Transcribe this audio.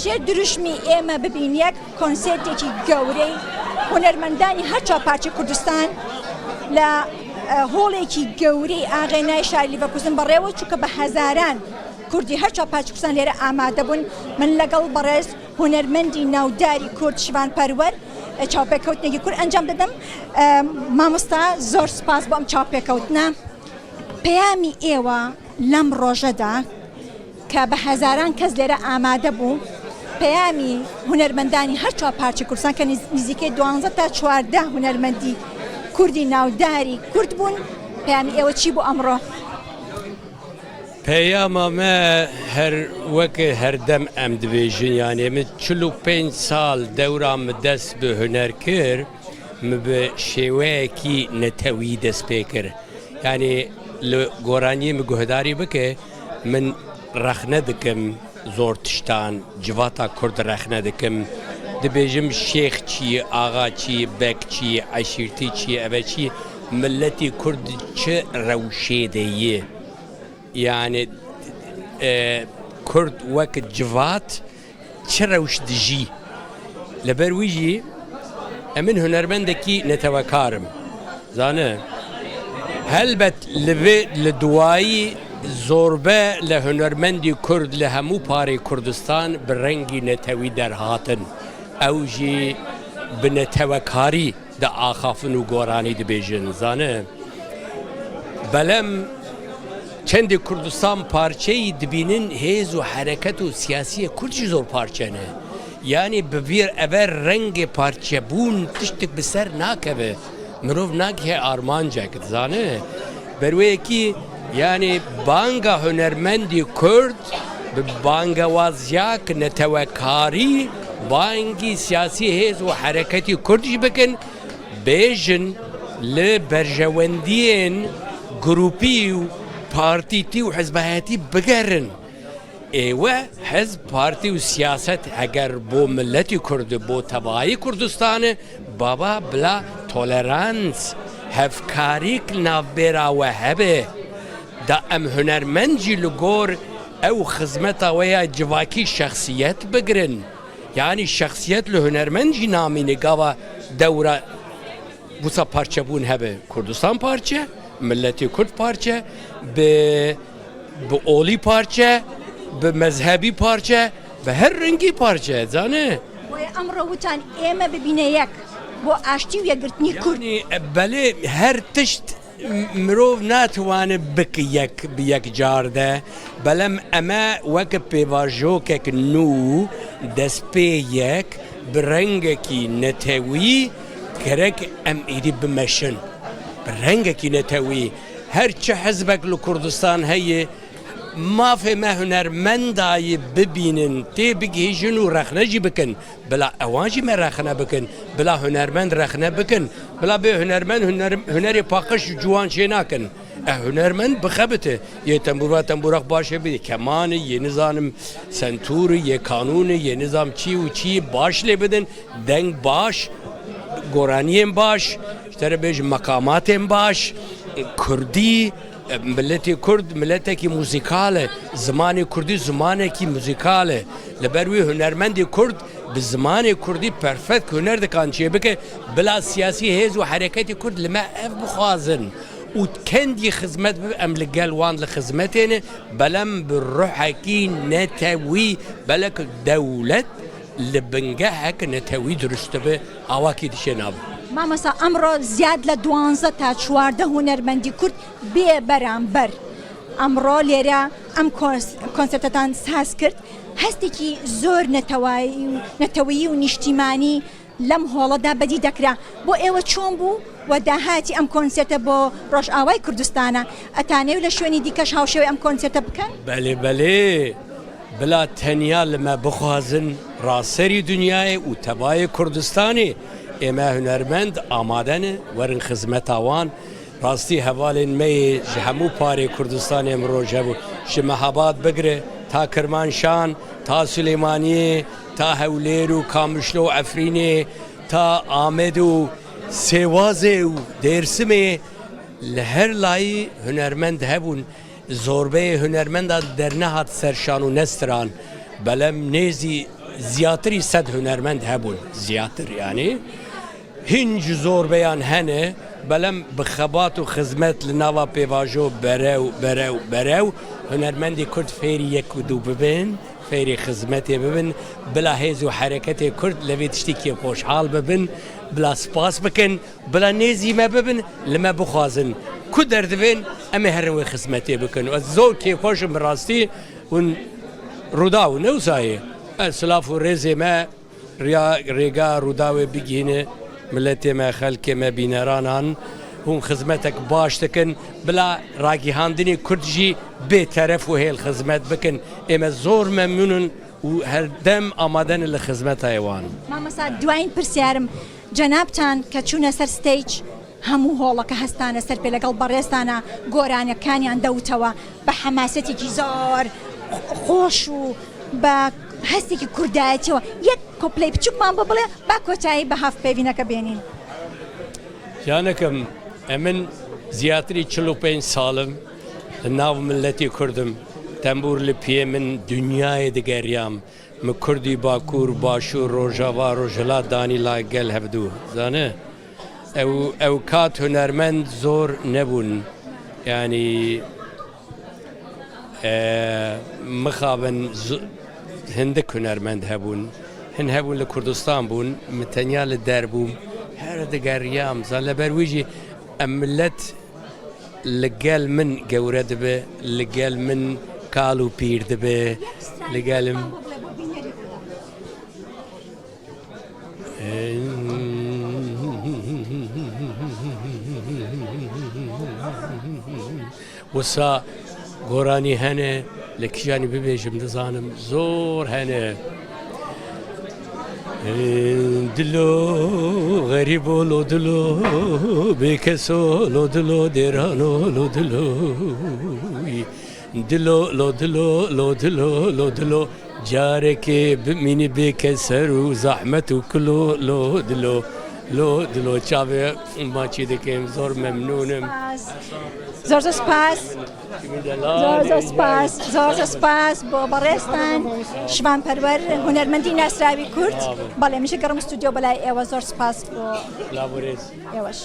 ژێر دروشمی ئێمە ببین یەک کۆنسێرتێکی گەورەی هونەرمەندانی هەر چوار پارچەی کوردستان لە هۆڵێکی گەورەی ئاغێنای شاری لیڤەرکوزن بەڕێوە چوو کە بە هەزاران کوردی هەر چوار پارچەی کوردستان لێرە ئامادە بوون. من لەگەڵ بەڕێز هونەرمەندی ناوداری کورد شڤان پەروەر چاوپێکەوتنێکی کورت ئەنجام دەدەم. مامۆستا زۆر سوپاس بۆ ئەم چاوپێکەوتنە. پەیامی ئێوە لەم ڕۆژەدا کە بە هەزاران کەس لێرە ئامادە بوو، پەیامی هونەرمەندانی هەر چوار پارچەی کوردستان کە نزیکەی دوانزە تا 14 هونەرمەندی کوردی ناوداری کورد بوون، پەیامی ئێوە چی بوو ئەمڕۆ؟ پەیاما me her wek herdem em dibêjin yanê min 45 sal dewra min dest bi huner kir min bi şêweyekî netewî dest pê kir. Yanî li goraniyê min guhdarî bike min rexne dikim zor tiştan, civata kurd rexne dikim. Dibêjim şêx çi ye, axa çi ye, beg çi ye, eşîrtî çi ye, eve çi ye, miletê kurd çi rewşê de ye. Yanî kurd wek civat Çi rewş dijî? Li ber wî jî em min hunermendekî netewekar im. Zane? Helbet li vê li duwayî zorbe li hunermendî Kurd li hemû parê Kurdistan bi rengî netewî derhatin. Ew jî bi netewekarî di axafin û goranî dibêjin. Zane? Belem Çendê Kurdistan parçeyî dibînin hêz û hereket û siyasiyê Kurd jî zor parçe ne. Yanî bi vîr eve rengê parçebûn tiştik bi ser nakeve. Mirov nagihe armancek dizane. Ber wê yekî yanî banga hunermendî Kurd bi bangewaziyak netewekarî bangî siyasî hêz û hereketî Kurd jî bikin. Bêjin li berjewendiyên grûpî û partîtî û hizbayetî bigerin. Êwe hizb, partî û siyaset heger bo miletî Kurd e, bo tevayî Kurdistan e, baba bila tolerans, hevkarîk navbêra we hebe. Da em hunermend jî li gor ew xizmeta we ya civakî şexsiyet bigirin. Yanî şexsiyet li hunermend jî namîne gava dewra wisa parçebûn hebe. Kurdistan parçe, miletê Kurd parçe, bi bi olî parçe, bi mezhebî parçe, bi her rengî parçe zane. Boye emro witan ême bibîne yek bo aştî û yekgirtinî Kurd. Yanî belê her tişt Mirov natwane bike yek bi yek car de, belem eme weke pêvajokek nû destpêyek bi rengekî netewî gerek em êdî bimeşin. Bi rengekî netewî her çi hizbek li Kurdistan heye mafê me hunermendayê bibînin, tê bigihîjin û rexne jî bikin. Bila ewan jî me rexne bikin, bila hunermend rexne bikin, bila bê hunermend hunerê paqij û ciwan çênakin. E hunermend bixebite, yê tembûra tembûra baş hebe, yê kemanê, yê nizanim sentûrê, yê kanûnê, yê nizam çî û çî baş lê bidin, deng baş, goraniyên baş, ji te re bêjim meqamatên baş, kurdî, Miletê Kurd miletekî muzîkal e. Zimanê Kurdî zimanekî muzîkal e. Li ber wî hunermendê Kurd bi zimanê Kurdî perfekt huner dikan çêbike. Bila siyasî hêz û hereketê Kurd li me ev bixwazin û kendî xizmet bibe em li gel wan li xizmetê ne belem bi ruhekî netewî belek dewlet li bingehek netewî dirust dibe. Awakî dişê nav. Mamosta emro زیاد لە دوانزە تا 14 هونەرمەندی کورد بێ بەرامبەر ئەمڕۆ لێرە ئەم کۆنسێرتەتان ساز کرد هەستێکی زۆر نەتەوایی و نەتەوەیی و نیشتیمانی لەم هۆڵەدا بەدی دەکرا بۆ ئێوە چۆن بوو و داهاتی ئەم کۆنسێرتە بۆ ڕۆژئاوای کوردستانە ئەتانەوێ لە شوێنی دیکەش هاوشێوەی ئەم کۆنسێرتە بکەن؟ بەلێ بەلێ بلا تەنیا لە me bixwazin raserî dinyayê û tevayê Kurdistanê ême hunermend amade ne werin xizmeta wan. Rastî hevalên me yê ji hemû parê Kurdistanê em roj hebû ji Mehabad bigire ta Kirmanşan ta Silêmaniyê ta Hewlêr û Kamişlo û Efrînê ta Amed û Sêwazê û Dêrsimê li her layî hunermend hebûn. Zorbeyê hunermendan dernehat ser şan û nestran, belem nêzî. زیاتری سەد هونەرمەند هەبوون زیاتر یانی هینج زۆربەیان هەنێ بەلەم بە خەبات و خزمەت لە ناوا پێڤاژۆ بەرەو بەرەو بەرەو هونەرمەندی کورد فێری یەک و دوو ببن فێری خزمەتێ ببن بلا هێز و حەرەکەتێ کورد لەوێ تشتی کێ خۆشحاڵ ببن بلا سپاس بکەن بلا نێزی مە ببن لە مە بخوازن کو دەردبێن ئەمێ هەرن وێ خزمەتێ بکەن و ئەز زۆر کێفخۆشم بەڕاستی هون ڕووداو نەوسایێ ئە سلاف و ڕێزێ مە ڕیا ڕێگا ڕووداوێ بگهینێ ملەتێ مە خەلکێ مە بینەرانان هون خزمەتەک باش دکن بلا ڕاگیهاندنی کورد ژی بێ تەرەف و هێل خزمەت بکن ئێمە زۆر مەمنونن و هەردەم ئامادەن لە خزمەتا ئێوان. مامۆستا دواین پرسیارم جەنابتان کە چوونە سەر stage هەموو هۆڵەکە هەستانە سەر پێ لەگەڵ بەڕێزتانا گۆرانیەکانیان دەوتەوە بە حەماسەتێکی زۆر خۆش و بە هەستێکی کوردایەتیەوە یەک کۆپلەی بچوکمان بۆ بڵێ با کۆتایی بە هەڤپەیڤینەکە بێنین. جانەکەم ئەمن زیاتری 45 ساڵم لە ناو ملەتی کوردم تەمبور لە پێ من دنیای دگەریام م کوردی باکوور باشوور ڕۆژاوا ڕۆژهەلات دانی لا گەل هەڤدوو زانێ ئەو ئەو کات هونەرمەند زۆر نەبوون یانی مخابن هندک هونەرمەند هەبوون هن هەبوون لە کوردستان بوون م تەنیا لە دەر بووم هەر دگەریام زان لەبەر ویژی ئەم ملەت لەگەل من گەورە دبێ لەگەل من کاڵ و پیر دبێ لەگەلم وسا گۆرانی هەنێ لە کیژانی ببێژم دەزانم زۆر هەنێ دلۆ غەریبۆ لۆ دلۆ بێکەسۆ لۆ دلۆ دێرانۆ لۆ دلۆ دلۆ لۆ دلۆ لۆ دلۆ لۆ دلۆ جارێکێ بمینی بێکەسەر و زەحمەت و کلۆ لۆ دلۆ لۆ دلۆ چاوێ ماچی دەکەم زۆر مەمنونم. زۆر زۆر سپاس زۆر زۆر سپاس زۆر زۆر سپاس بۆ بەڕێزتان شوان پەروەر هونەرمەندی ناسراوی کورد بەڵێ منیش گەڕم ستودیۆ بەلای ئێوە زۆر سپاس بۆ ئێوەش.